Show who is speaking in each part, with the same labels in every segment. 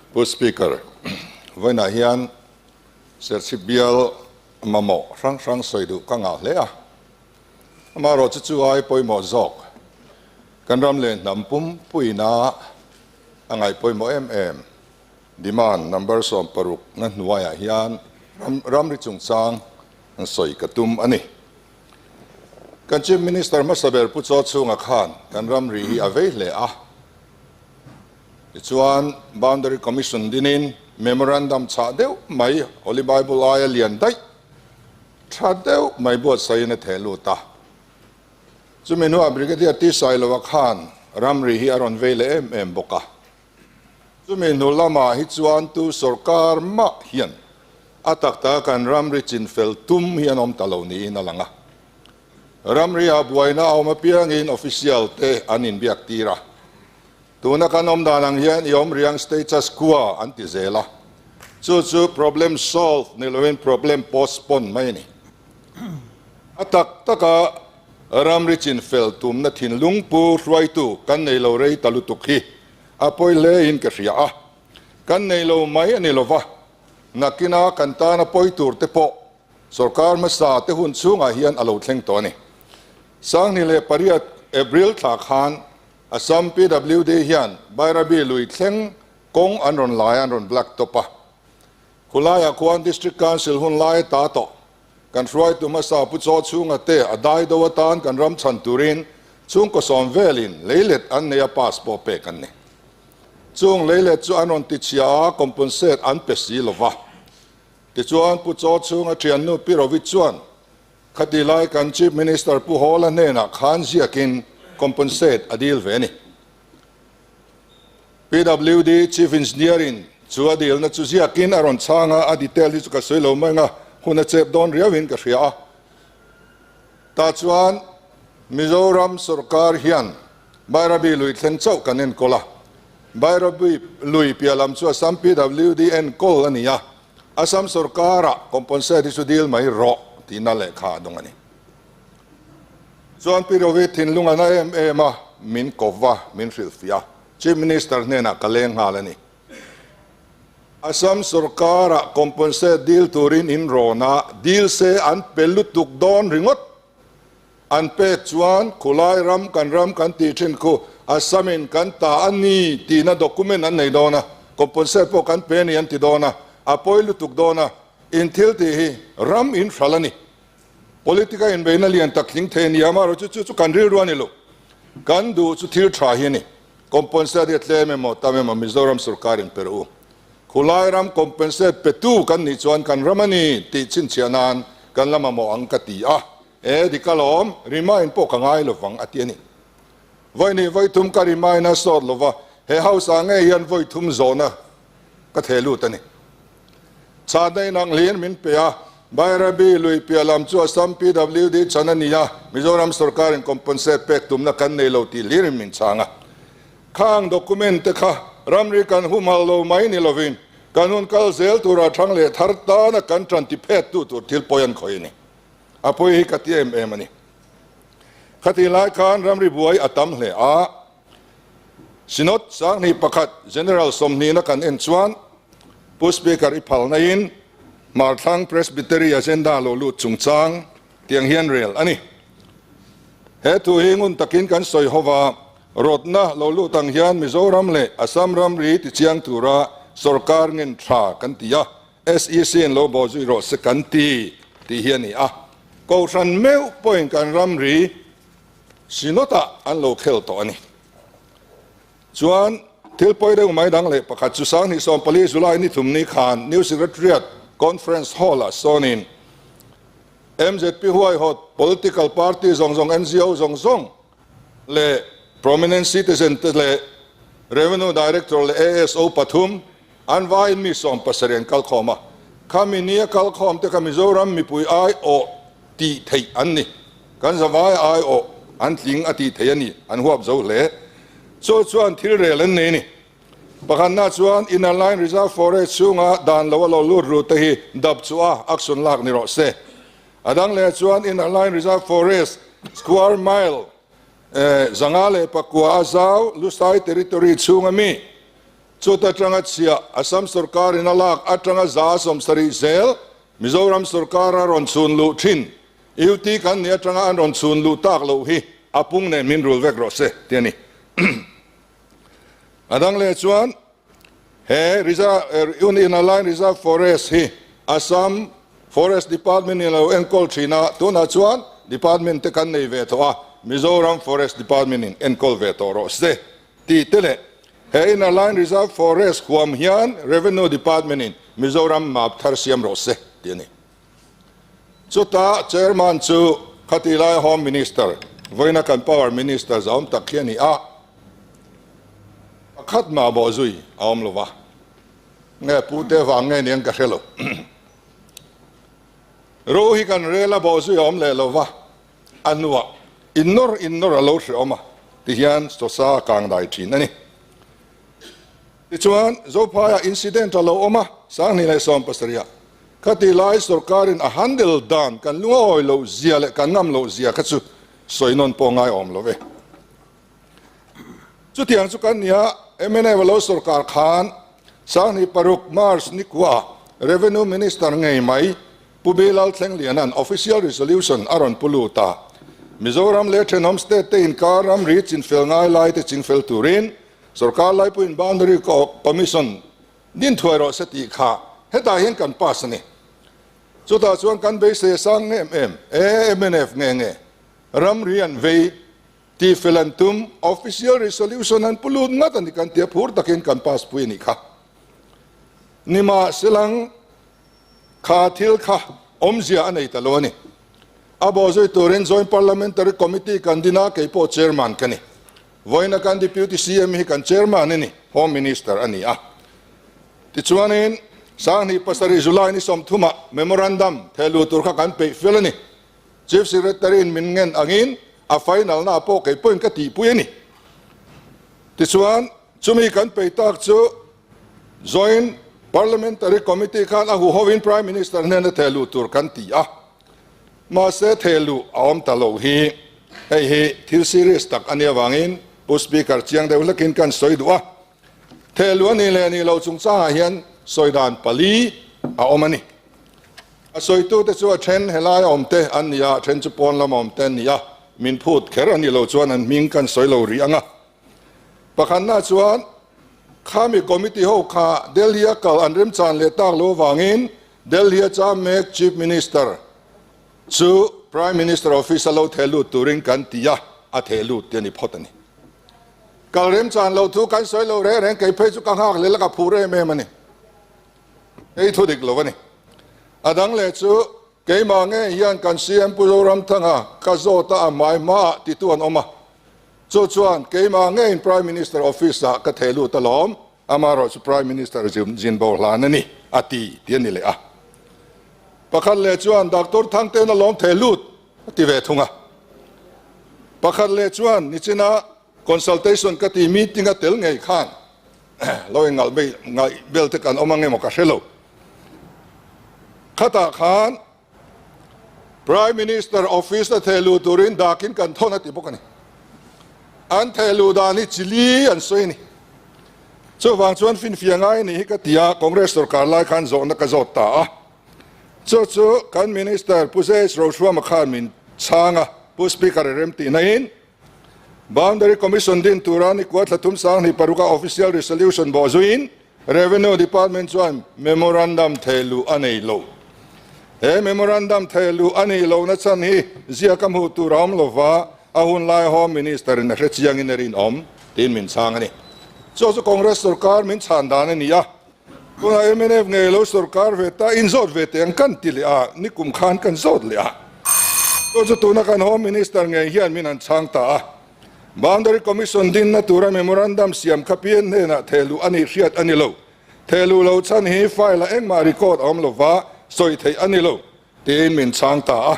Speaker 1: Pu Speaker, vawiinah hian Serchhip bial mamawh hrang hrang sawi duh ka ngah hle a. Amaherawhchu chu ai pawimawh zawk kan ram leh hnam pumpuina a ngaih pawimawh em em. Demand number 60 na hnuaiah hian ramri chungchang an sawi ka tum a ni. Kan Chief Minister hmasa ber Pu Chaw Chhunga khan kan ramri hi a vei hle a. Tichuan Boundary Commission dinin Memorandum chhah deuh mai Holy Bible aia lian daih tha deuh mai buatsaihin a theh lut a. Chumi hnuah Brigadier T Sailova khan ramri hi a rawn vei leh em em bawk a. Chumi hnu lamah hi chuan tu sorkar mah hian a tak taka kan ramri chinfel tum hi an awm ta lo niin a lang a. Ramri-ah buaina a awm apiangin official te an inbiak tir a. Tuna kan awm dan ang hian i awm riang status quo an ti zel a. Chu chu problem solve ni loin problem postpone mai a ni. A tak taka ramri chinfel tumna thinlung pu hruaitu kan nei lo rei ta lutuk hi a pawi hlein ka hria a. Kan nei lo mai a ni lova, nakina kan tana pawi tur te pawh sorkar hmasa te hun chhungah hian a lo thleng tawh a ni. 2008 April thla khan Assam PWD hian Bairabi lui thleng kawng an rawn lai a, an rawn black top a. Khulaiah khuan District Council hun lai ta tawh kan hruaitu hmasa Pu Chaw Chhunga te a dai do atan kan ram chhan turin chhungkaw sawm velin leilet an nei a pass pawh pek an ni. Chung leilet chu an rawn ti chhia a, compensate an pe si lova. Tichuan Pu Chaw Chhunga thiannu Pi Rovi chuan khati lai kan Chief Minister Pu Hawla hnenah khan ziakin compensate a dil ve a ni. PWD Chief Engineer in chu a dilna chu ziakin a rawn chhang a, a detail hi chu ka sawi lo mai ang a, hun a chep dawn riauin ka hria a. Tah chuan Mizoram sorkar hian Bairabi lui thleng chauh kan enkawl a, Bairabi lui piah lam chu Assam PWD enkawl a ni a, Assam sorkarah compensate hi chu dil mai rawh tihna lehkha a dawng a ni. Chuan Pi Rovi thinlung a na em em a, min kawp va, min hrilhfiah a, Chief Minister hnenah ka leng nghal a ni. Assam sorkarah compensate dil turin in rawn a, dil se an pe lutuk dawn ringawt. An pek chuan khulai ram kan ram kan tih thin khu Assam-in kan ta a ni tihna document an nei dawn a, compensate pawh kan pe a ni an ti dawn a, a pawi lutuk dawn a, in thil tih hi ram in hral a ni. Politic a inbeihna lian tak tling thei a ni a, amaherawhchu chu chu kan rilru a ni lo. Kan duh chu thil tha hi a ni. Compensate hi a tlem emaw tam emaw Mizoram sorkar in pe rawh u. Khulai ram compensate petu kan nih chuan kan ram a ni tih chhinchhiah nan kan la mamawh ang ka ti a. E dik alawm, remind pawh ka ngai lovang a ti a ni. Vawi hnih vawi thum ka remind a sawt lova, he house ah ngei hian vawi thum zawhna ka theh lut a ni. Chhana inang hliin min pe a, Bairabi lui piah lam chu Assam PWD chan a ni a, Mizoram sorkarin compensate pek tumna kan nei lo tih hlirin min chhang a. Khang document te kha ramri kan humhal lo mai ni lovin kan hun kal zel tura thang leh thar tana kan tan ti phet tu tur thil pawi an khawih a ni. A pawi hi ka ti em em a ni. Khatih lai khan ramri buai a tam hle a, Synod 21 General sawmhnihna kan en chuan Pu Speaker i phalna in Hmarthlang Presbytery agenda lo lut chungchang tiang hian rel a ni. He thu hi ngun takin kan sawi ho va, rawtna lo lut ang hian Mizoram leh Assam ramri tichiang tura sorkar ngen tha kan ti a, SEC in lo bawh zui rawh se kan ti tih hi a ni a. Kohhran meuh pawhin kan ramri Synod-ah an lo khel tawh a ni. Chuan thil pawi deuh mai dang leh pakhat chu 2014 July ni thum ni khan New Secretariat Conference Hall-ah sawnin MZP huaihawt political party zawng zawng, NGO zawng zawng leh prominent citizen te leh Revenue Director leh ASO pathum an vaiin mi 70 an kalkhawm a. Khami nia kalkhawm te kha Mizoram mipui aiawh tih theih an ni. Kan zavai aiawh an tling a tih theih a ni, an huap zo hle. Chu chuan thil rel an nei a ni. Pakhatna chuan Inner Line Reserve Forest chhunga dan lo a lo lut ru te hi dap chu a action lak ni rawh se. A dang leh chuan Inner Line Reserve Forest square mile 509 a zau Lusai Territory chhunga mi. Chuta atanga chhiah Assam sorkarin a lak atanga 70% zel Mizoram sorkara rawn chhun luh thin UT kan nih atanga an rawn chhun luh tak loh hi a pung nen min rul vek rawh se ti a ni. A dang leh chuan he Inner Line Reserve Forest hi Assam Forest Department in a lo enkawl thin a, tunah chuan Department te kan nei ve tawh a, Mizoram Forest Department in enkawl ve tawh rawh se tih te leh he Inner Line Reserve Forest huam hian Revenue Department in Mizoram map thar siam rawh se tih a ni. Chutah Chairman chu khati lai Home Minister, vawiina kan Power Minister zahawm tak hi a ni a, pakhat mah bawhzui a awm lo va, nge pute vang nge niang ka hre lo. Ro hi kan rel a bawhzui a awm leh lo va, a hnuah innawr innawr a lo hre awm a, tihian Sosa kang dai thin a ni. Tichuan, Zophaiah incident a lo awm a, 2017 ah. Khati lai sorkarin a handle dan kan lungawi loh zia leh kan ngam loh zia kha chu sawi nawn pawh ngai awm lo ve. Chutiang chu kan nia, mnf a lo sorkar khan 2006 March nikua Revenue Minister ngei mai Pu Bilal Thlengliana'n Official Resolution a rawn pu lut a, Mizoram leh thenawm state te inkar ramri chinfel ngai lai te chingfel turin Sorkar laipuiin Boundary Commission din thuai rawh se tih kha hetah hian kan pass a ni. Chutah chuan kan beisei a sang em em e, mnf nge nge ramri an vei tih fel an tum, official resolution an pu lut ngat a ni kan tia phur takin kan pass pui a nih kha. Nimahselang kha thil kha awmzia a nei ta lo a ni. A bawhzui turin Joint Parliamentary Committee kan din a, keipawh chairman ka ni. Vawiina kan Deputy CM hi kan Chairman a ni, Home Minister a ni a. Tichuanin, 2007 July ni 30ah Memorandum thehluh tur kha kan peih fel a ni. Chief Secretary in min ngen angin a final na pawh kei pawhin ka tihpui a ni. Tichuan, chumi kan peih tak chu Joint Parliamentary Committee khan a huhovin Prime Minister hnena thehluh tur kan ti a. Mahse thehluh a awm ta lo hi hei hi thil serious tak a nih avangin Pu Speaker chiang deuh hlekin kan sawi duh a. Thehluh a nih leh nih loh chungchangah hian sawi dan pali a awm a ni. A sawitute chu a then helai a awmte an ni a, a then chu pawn lama awmte an ni a, min phut kher a nih loh chuan an hming kan sawi lo rih ang a. Pakhatna chuan khami committee ho kha Delhi a kal an remchan leh tak lo avangin Delhi a cham mek Chief Minister chu Prime Minister office a lo theh lut turin kan ti a, a theh lut te a ni phawt a ni. Kal remchan lo thu kan sawi lo reng reng kei phei chu ka nghak leh la ka phur em em a ni. Hei thu dik lo a ni. A dang leh chu keimah nge hian kan CM Pu Zoramthanga ka zawt a a hmai hmaah titu an awm a. Chu chuan keimah ngeiin Prime Minister office ah ka theh lut alawm, amaherawh chu Prime Minister zin bo hlan a ni, a ti tih a ni leh a. Pakhat leh chuan Doctor Thangte'n alawm theh lut a ti ve thung a. Pakhat leh chuan nichina consultation ka tih meeting a tel ngei khan lo ingalh ngaih bel te kan awm ang emaw ka hre lo. Khatah khan Prime Minister office a theh luh turin dakin kan thawn a ti bawk a ni. An theh luh dan hi chili an sawi a ni. Chuvang chuan finfiah ngai a nih hi ka ti a, Congress sorkar lai khan zawhna ka zawt ta a. Chu chu kan Minister Pu Zeis Rohruama khan min chhang a, Pu Speaker i rem tih nain Boundary Commission din tura ni kua thla thum 2006 a official resolution bawh zuiin Revenue Department chuan memorandum theh luh a nei lo. He memorandum theh luh a nih lohna chhan hi ziak a hmuh tur a awm lova, a hun lai Home Minister in a hre chiangin a rinawm tiin min chhang a ni. Chu chu Congress sorkar min chhan dan a ni a, tunah mnf ngei lo sorkar ve ta inzawt ve teh ang kan ti leh a, nikum khan kan zawt leh a. Chu chu tuna kan Home Minister ngei hian min han chhang ta a. Boundary Commission dinna tura memorandum siam kha PN hnenah thehluh a nih hriat a ni lo. Thehluh lo chhan hi file-ah engmah record a awm lova sawi theih a ni lo, tiin min chhang ta a.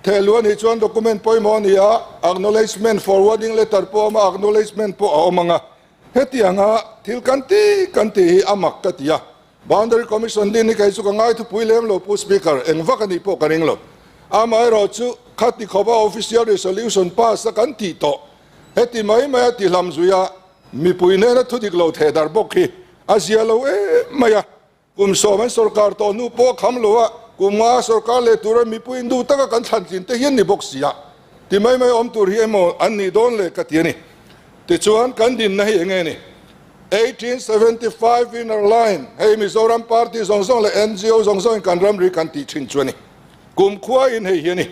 Speaker 1: Thehluh a nih chuan document pawimawh a ni a, acknowledgement forwarding letter pawh a awm a, acknowledgement pawh a awm ang a. Hetianga thil kan ti kan tih hi a mak ka ti a. Boundary Commission din hi kei chu ka ngai thupui lem lo Pu Speaker, eng vak a nih pawh ka ring lo. Amaherawhchu khati khawpa official resolution pass a kan tih tawh, heti mai mai a ti hlam zui a, mipui nena thu dik lo theh darh bawk hi. A zia lo em mai a, kum sawm an sorkar tawh hnu pawh a kham lo a, kum nga sorkar leh tura mipui indu taka kan thlan tlin te hian ni bawk si a, ti mai mai awm tur hi emaw an nih dawn le ka ti a ni. Tichuan kan dinna hi enge ni? 1875 Inner Line, hei Mizoram party zawng zawng leh ngo zawng zawngin kan ramri kan tih thin chu a ni. Kum khua in hei hi a ni.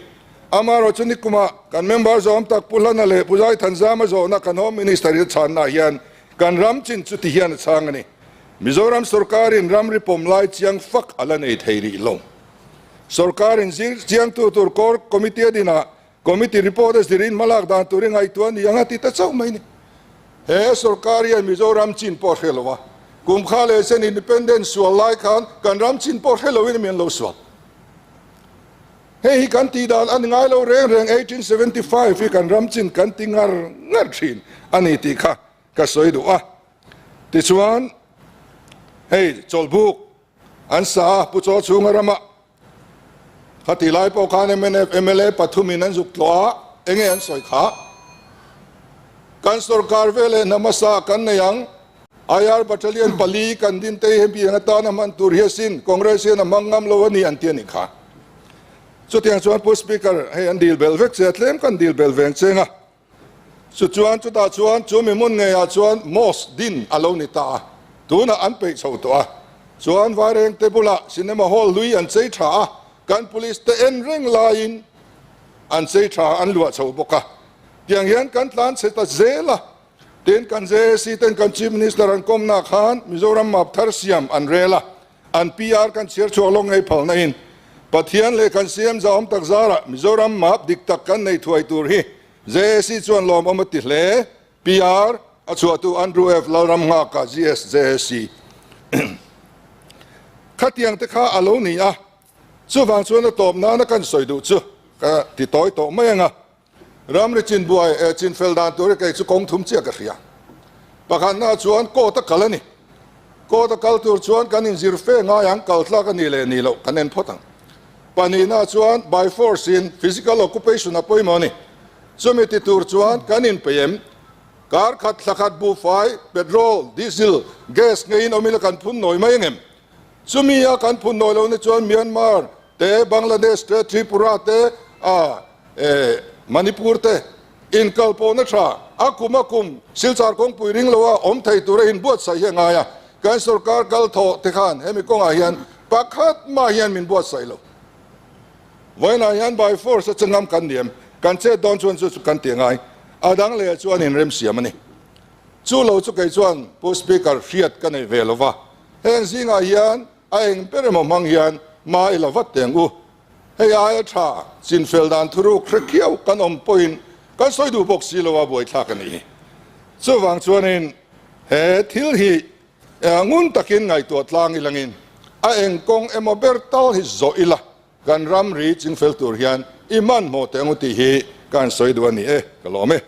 Speaker 1: Amaherawhchu nikumah kan member zawm tak Pu Hlana leh Pu Zaithanzama zawhna kan Home Minister in a chhanna ah hian kan ram chin chu ti hian a chhang a ni. Mizoram sorkarin ramri pawm lai chiang fak a la nei thei rih lo. Sorkarin zir chiangtu tur Core Committee a dinah Committee report a zirin hmalak dan tur i ngaihtuah a ni ang a ti ta chauh mai ni. He sorkar hian Mizoram chin pawh a hre lo a, kum kha leh chen independence sual lai khan kan ram chin pawh hre loin mi an lo sual. Hei hi kan tih dan a ni ngai lo reng reng 1875 hi kan ram chin kan ti ngar ngar thin a ni tih kha ka sawi duh a. Tichuan hei chawlhbuk an sa a, Pu Chaw chhunga rama Khati lai pawh khan mnf mla pathumin an zuk tlawh a, enge an sawi kha? Kan sorkar veleh hna hmasa kan nei ang, IR battalion pali kan din te hi hemi eng atana hman tur hi asin, Congress hian a hmang ngam lo a ni an ti a nih kha. Chutiang chuan Pu Speaker, hei an dil belh vek che a, tlem kan dil belh veng cheng a. Chuchuan chutah chuan chu mi hmun ngeiah chuan mosque din a lo ni ta a, tunah an peih chho tawh a. Chuan Vairengte bulah cinema hall hlui an chei tha a, kan police te en reng laiin an chei tha an luah chho bawk a. Tiang hian kan tlan chhe ta zel a, tin kan JAC ten kan Chief Minister an kawmna khan Mizoram map thar siam an rel a, An PR kan chhiar chhuak lawk ngei phalna in Pathian leh kan CM zahawm tak zarah Mizoram map dik tak kan nei thuai tur hi JAC chuan lawmawm a ti hle. PR a chhuahtu Andrew F. Lalramnghaka GS JAC Khatiang te kha a lo ni a, chuvang chuan a tawp nana kan sawi duh chu ka ti tawi tawh mai ang a. Ramri chinbuai eh chinfel dan tur hi kei chu kawng thum chiah ka hria. Pakhatna chuan court a kal a ni. Court a kal tur chuan kan inzir fe ngai ang, kal tlak a nih leh nih loh kan en phawt ang. Pahnihna chuan by force in physical occupation a pawimawh a ni. Chumi ti tur chuan kan inpeih em? Kar khat thla khat buhfai, petrol, diesel, gas ngeiin awm ila kan phun nawi mai angem? Chumi a kan phun nawi lohna chuan Myanmar te, Bangladesh te, Tripura te, a Manipur te inkal pawhna tha a kum a kum Silchar kawngpui ring loa awm thei tura inbuatsaih hi a ngai a, kan sorkar kal thawh te khan hemi kawngah hian pakhat mah hian min buatsaih lo. Vawiinah hian by force a changam kan ni em? Kan chet dawn chuan chu chu kan ti a ngai. A dang leh chuan inremsiam a ni. Chu lo chu kei chuan Pu Speaker hriat ka nei ve lo va, heng zingah hian a eng ber emaw hmang hian ma i la vat teng u. Hei aia tha chinfel dan thuruk hre khiau kan awm pawhin kan sawi duh bawk si lo a buaithlak a ni hi. Chuvang chuanin he thil hi ngun takin ngaihtuah tlang ilangin a eng kawng emaw ber tal hi zawh ila kan ramri chingfel tur hian i hmanhmawh teh ang u tih hi ka han sawi duh a ni e, ka lawm e.